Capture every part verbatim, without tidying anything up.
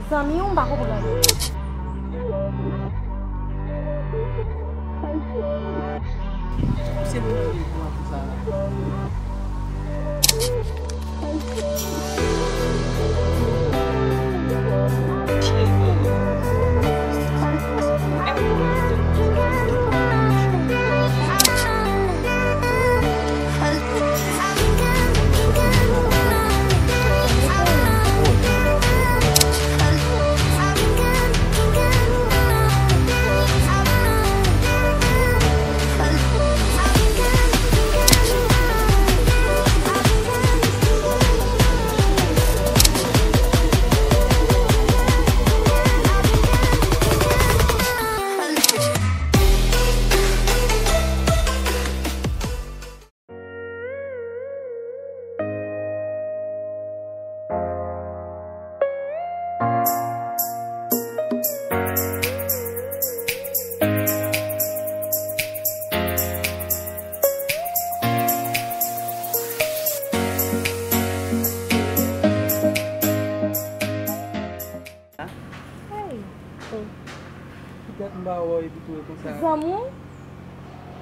Zanmi w, m pa konprann. Hey. Poutèt m pa wè w epi tou e konsa. Zanmi w?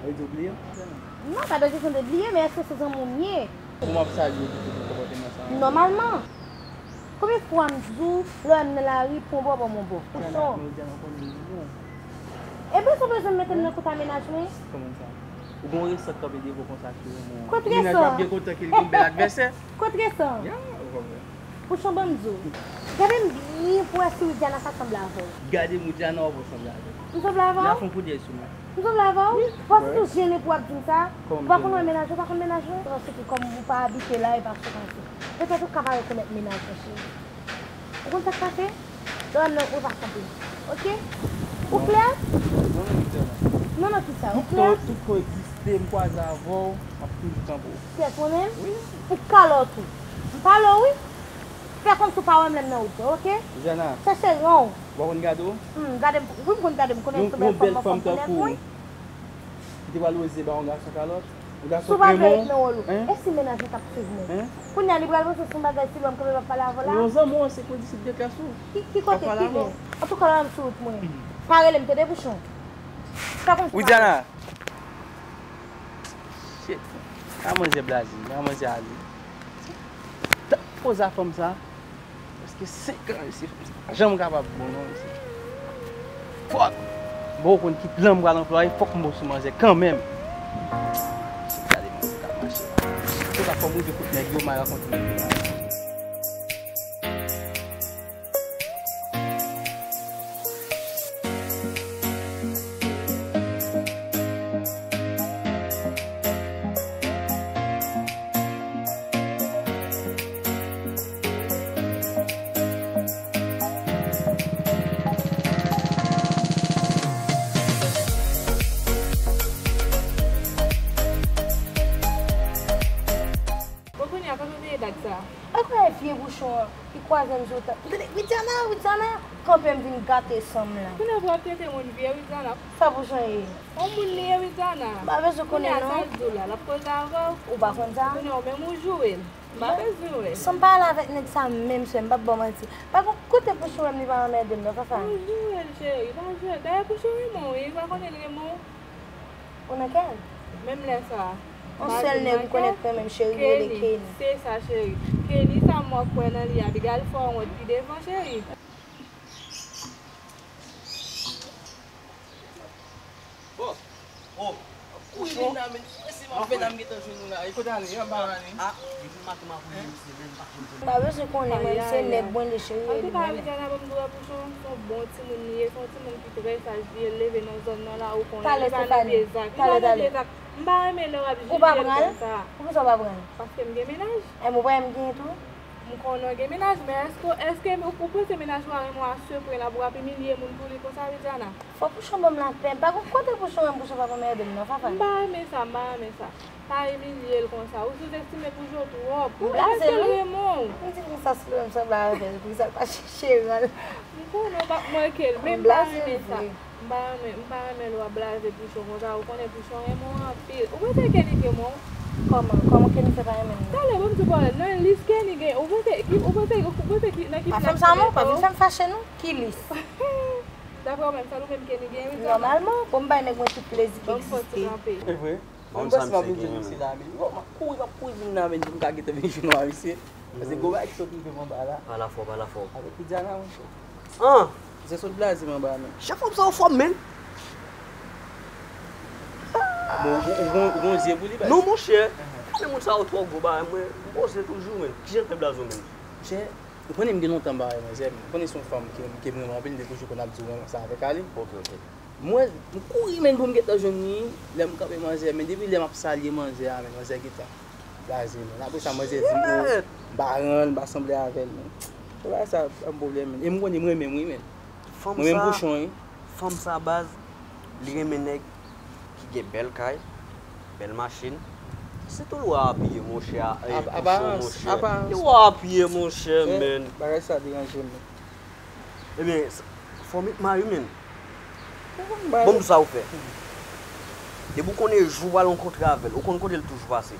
Ou di w bliye m? Non, pa de kesyon de bliye, men èske se zanmi w m ye? Pou m ap salye w epi tou pou konpòteman sa a? Nòmalman. Konbyen fwa m di w, lè w wè m nan lari, pran w bò, ban m yon bò. Ou cho. Ebyen, sa w bezwen mete m nan kont a mennaj mwen? Kòman sa? Ou gon resan k kanpe devan w konsa ki renmen w. Kot resan? Mennaj w ap byen kontan ke li gon bèl advèsè. Kot resan? Ya, ou konprann. Pouchon, ban m di w. Gade m byen pou wè si Widiana ka sanble avè w. Gade m, Widiana, w ap sanble avè l. M sanble avè w? Li ap fè yon podyèz sou mwen. M sanble avè w? Wi. Paske w jennen pou w ap di m sa? Kòman m jennen? Ou pa konn wè mennaj ou, ou pa konn mennaj mwen? Se paske kòm ou pa abite la, e pa sou pase. Petèt ou ka pa rekonèt mennaj mwen, cheri. Ou konn sa k pase? Lè w wè m nan, ou pa kanpe. Oke? Ou klè? Non, non, Widiana. Non, non, kisa? Ou klè? Tout tan, tout tan egziste, m kwaze avè w, m ap toujou kanpe w. Kiyès, mwen menm? Wi. Ou kalòt ou. M pale w, wi. Fè kòmsi w pa wè m lè m nan wout mwen, oke? Jana. Chèche ran w. Ou pa konn gade w? Hmm, gade m, wi, m konn gade m, konnen yon bèl fanm, fanm konnen wi. Ki te pral oze ba yon gason kalòt? Yon gason ki renmen w? Si w pa vle ret nan wòl ou. Hein? E si mennaj ou t ap swiv mwen? Hein? Kounye a, li pral panse se yon bagay silou m kanpe m ap pale avè w la? Yon zanmi w se kondisip de klas ou. Ki, ki kote, ki lè? Antouka, lè w wè m sou wout mwen. Pa rele m, tande, Pouchon. Fè kòmsi w pa wè m. Widiana! Shit. A manzè blaze, a manzè ale. Tan poz a fanm sa. Prèske senk an, mesye, fanm sa pa janm kapab bon, non, mesye. Fòk! Bon, ou konn ki plan m pral anplwaye, fòk m bon sou manzè kanmenm. Gade manzè k ap mache la. Antouka, fò m rive kot nèg yo, m al rankontre nèg yo la. Bon, kounye a, kote w te ye dat sa? Ak wè vye bouchon an ki kwaze m sou wout la. M tande, Widiana, Widiana! Kanpe m vin gate san m la. Kounye a pou w ap trete moun vye, Widiana. Sa bouchon ye? Yon moun li ye, Widiana. M pa bezwen konnen, non. Kounye a, sa l di w la, l ap koze avè w? Ou pa konn sa? Kounye a, ou menm ou joure l. M pa bezwen wè l. San m pa ale avèk nèg sa menm, sè m, m p ap ba w manti. Pa gon kote Pouchon wè m, li pa anmède m non, Fafa. Ou joure l, cheri, pa jwe. Dayè, Pouchon renmen w, wi, ou pa konnen l renmen w? Ou nan kè l? Menm lè sa a. Yon sèl nèg m konnen k renmen m, cheri, li rele Kenny. Se sa, cheri. Kenny sa m wè kwè nan li a, piga l fè w wont pi devan, cheri. Bon. Oh. Kouche la, men. Mwen fè nan m gentan jwenn nou la. Kote ale? Yon pa ale. Ah, depi maten m ap voye misye, men m pa konn konnen. M pa bezwen konnen, mwen, se nèg mwen, li cheri, li mwen. Antouka, Widiana, ban m di w, Pouchon, se yon bon timoun li ye, se yon timoun ki trè saj, li leve nan zòn nan la, ou konnen, li pa nan vye zak, li pa nan vye zak. M pa renmen lè w ap jije l konsa. Ou pa pran l? Poukisa w pa pran l? Paske m gen mennaj. E mwen, ou pa wè m gen tou? M konnen w gen mennaj, men èske, èske ou, ou panse mennaj ou a renmen w a se pwen la pou w ap imilye moun pou li konsa, Widiana? Fò Pouchon ban m lapè. M pa gon kote Pouchon renmen Pouchon pa konn mède m non, Fafa. M pa renmen sa, m pa renmen sa. Pa imilye l konsa. Ou souzestime Pouchon twòp. Ou panse l renmen w. M di konsa, si l wè m sanble avè l, poukisa l pa chèche ran l? M konnen w p ap manke l, men m pa renmen sa. M pa renmen, m pa renmen lè w ap blaze Pouchon konsa. Ou konnen Pouchon renmen w anpil. Ou panse Kenny renmen w? Kòman? Kòman Kenny fè pa renmen m? Talè, ban m di w pawòl. Nan lis Kenny gen, ou panse ki, ou panse, ou panse ki, nan ki plas Kenny? Pa fè m sa non, pa vin fè m fache non. Ki lis? Daprè w menm, sa nou menm Kenny gen, wi, sa? Nòmalman, bon, m bay nèg mwen tout plezi ki egziste. Ban m fè w ti kanpe. E vre? Mwen panse m ap vin jwenn misye la, men. Yo, m ap kouri, m ap kouri vin la, men, pou m ka gentan vin jwenn misye. Paske gwo bagay ki sot rive m anba la. Pale afò, pale afò. Avèk Widiana, monchè. An! Misye sot blaze m anba, men. Chèf, fanm sa anfòm, men. Bon, ou, ou, ou gon zye pou li, baz. Non, monchè. Men moun sa yo twò gwo, ba, mwen, m poze toujou, men. Kijan l fè blaze w, men? Monchè, ou konnen m gen lontan m pa wè manzè, men ou konnen se yon fanm ke, ke m renmen anpil, m te toujou konn ap di w renmen sa avèk ale. Ok, ok. Mwen, m kouri, men, pou m gentan jwenn li, lè m kanpe manzè, men depi lè m ap salye manzè a, men, manzè gentan blaze, men. Apre sa, manzè di m, oh, m pa rann, m pa sanble avè l, men. Se bagay sa ap pwoblèm, men. E m konnen m renmen m, wi, men. Mwen menm bouchon, wi. Fanm sa, baz, li renmen nèg ki gen bèl kay, bèl machin. Se tou lwa apiye, monchè, bouchon, monchè. Li lwa apiye, monchè, men. Bagay sa deranje m, men. Ebyen, fò w met mari, men. Bon, m di w sa ou fè. Depi w konnen jou w pral rankontre avè l, ou konn kote l toujou pase.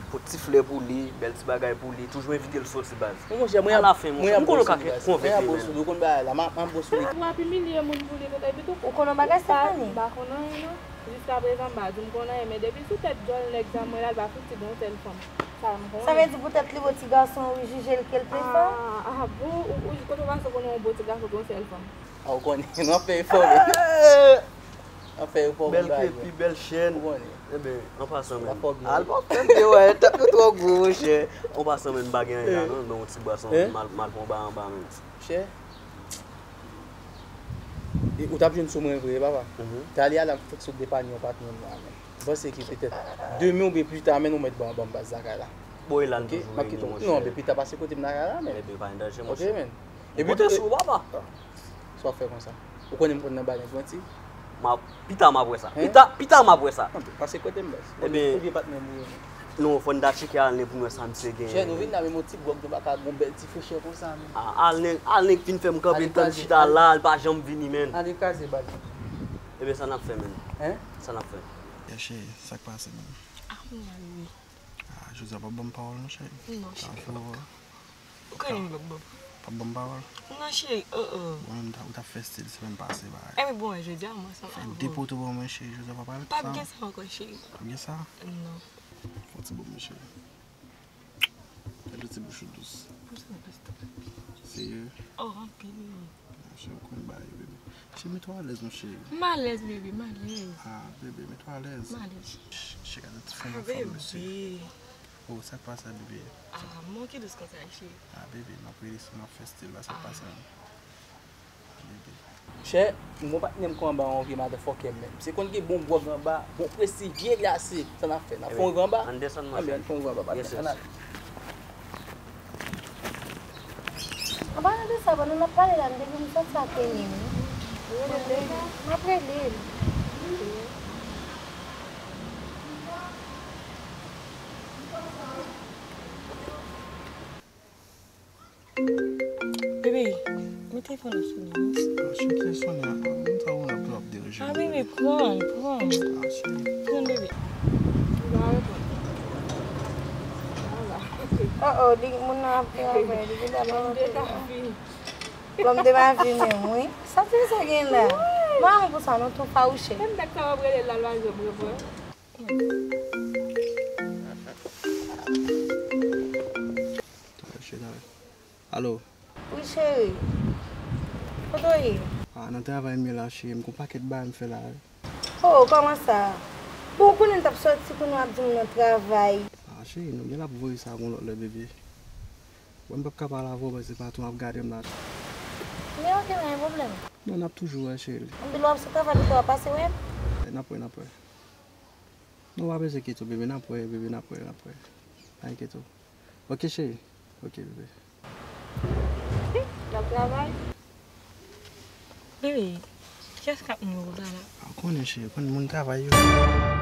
Pot ti flè pou li, bèl ti bagay pou li, toujou envite l soti, baz. Alafen, monchè, m konnen w ka konvenk li, men. Ou konn bagay la, m ap, m ap bon sou li. W ap imilye moun pou li, tèt epi tou. Ou konn yon bagay, Stephanie? M pa konn anyen, non. Jiskaprezan, m pa di m konn anyen, men depi sou tèt djòl nèg sa mwen la, l pa fouti gon sèl fanm. Sa m konnen. Sa vle di poutèt li bo ti gason, ou jije l ke l pi fò? Ah, ah, bon, ou, ou, kote w pase w konnen yon bo ti gason gon sèl fanm? Ah, ou konnen, nou ap fè efò, men. N ap fè efò, bèl kepi, bèl chèn. Ou konnen. Ebyen, an pasan, men. Al pa fè m te wè, tèt nou twò gwo, monchè. An pasan, men, m pa gen anyen la, non, men yon ti bwasson, m al, m al pran yon bagay anba, men. Monchè. E ou t ap jwenn sou mwen vre, papa. Talè a la, m fèk sot depann yon patnè m la, men. M panse ke petèt demen oubyen pita, men, ou mèt ban, ban m baz lakay la. Bon, e la n toujou reyini, monchè. Non, men pita pase kote m lakay la, men. Ebyen, pa gen danje, monchè. Ok, men. Epi tou, papa. Sa w ap fè konsa? Ou konnen m konn nan ba nèg manti? M ap, pita m ap wè sa. Pita, pita m ap wè sa. Pase kote m, baz. Ebyen, ou vye patnè m ou ye, non? Non, fò n ta tcheke al nen pou n wè sa misye genyen. Jèn, ou vin la, menm yon ti gwòg nou pa ka gon bèl ti frechè konsa, men. Ah, al nen, al nen k fin fè m kanpe tann chita la, l pa janm vini, men. Ale kraze bal. Ebyen, sa n ap fè, men? Hein? Sa n ap fè? Cheri, sa k pase, men? Ah, m la, wi. Ah, Joseph ap ban m pawòl, non, cheri? Non, cheri. Ou konnen m p ap ban. P ap ban m pawòl? Non, cheri, oh, oh. Mwen menm, ou t ap fè stil semèn pase, bagay. Ebyen, bon, jodi a, mwen sa m ap ban w. Fè de poto ban mwen, cheri, Joseph ap pale. P ap gen sa ankò, cheri. P ap gen sa? Non. Fè yon ti bout, mon cheri. Fè de ti bouch ou dous. Pou sa, basta. Serye? Oh, anpil, wi. Monchè, ou konn bagay, bebe. Cheri, mete w alèz, non, cheri. M alèz, bebe, m alèz. Ah, bebe, mete w alèz. M alèz. Ch-, cheri, gade ti fanm anfòm, mesye. Oh, sa k pase, bebe? Ah, men w ki dous konsa, cheri. Ah, bebe, m ap rele sou, m ap fè stil la, sa k pase, non? Ah, bebe. Chè, m gon patnè m kou anba yon vye madafòkè menm. Se konn gen bon gwòg anba, bon presi, vye glase. Sa n ap fè? N ap fè yon vye anba? Ann desann, monchè. Anben, ann fè yon vye anba, patnè. Ann ale. An palan de sa, pandan n ap pale la, m te gen m sòti ak Kenny, wi. M ap rele l. Bebe, mete telefòn nan sou li, non? Ah, cheri, ki sonnen an? Moun sa ou ap ap deranje m, bebe. Ah, bebe, pran, pran. Ah, cheri. Pran, bebe. Oh, oh, li, moun nan ap travay, li gentan pa antre la. L'homme de ma vie menm, wi. Sa ti mesye gen la? Mwen renmen pou sa, non, tou fawouche. Menm nèg sa w ap rele l la, l pa janm reponn. Alo. Wi, cheri. Kote w ye? Ah, nan travay m ye la, cheri. M gon pakèt bagay m fè la. Oh, kòman sa? Bon, ou konnen n t ap sòti kounye a w ap di m nan travay. Ah, cheri, nou gen l ap voye sa gon lòt lè, bebe. Bon, m p ap ka pale avè w, paske patwon ap gade m la. Men ok, pa gen pwoblèm. Non, n ap toujou wè, cheri. Anpil w ap sou travay, pito w ap pase wè m. Eh, n ap wè, n ap wè. Non, w pa bezwen enkyete w, bebe, n ap wè, bebe, n ap wè, n ap wè. Pa enkyete w. Ok, cheri. Ok, bebe. L ap travay. Bebe, kiyès k ap nimewo sa la? Ah, ou konnen, cheri, ou konn moun travay yo.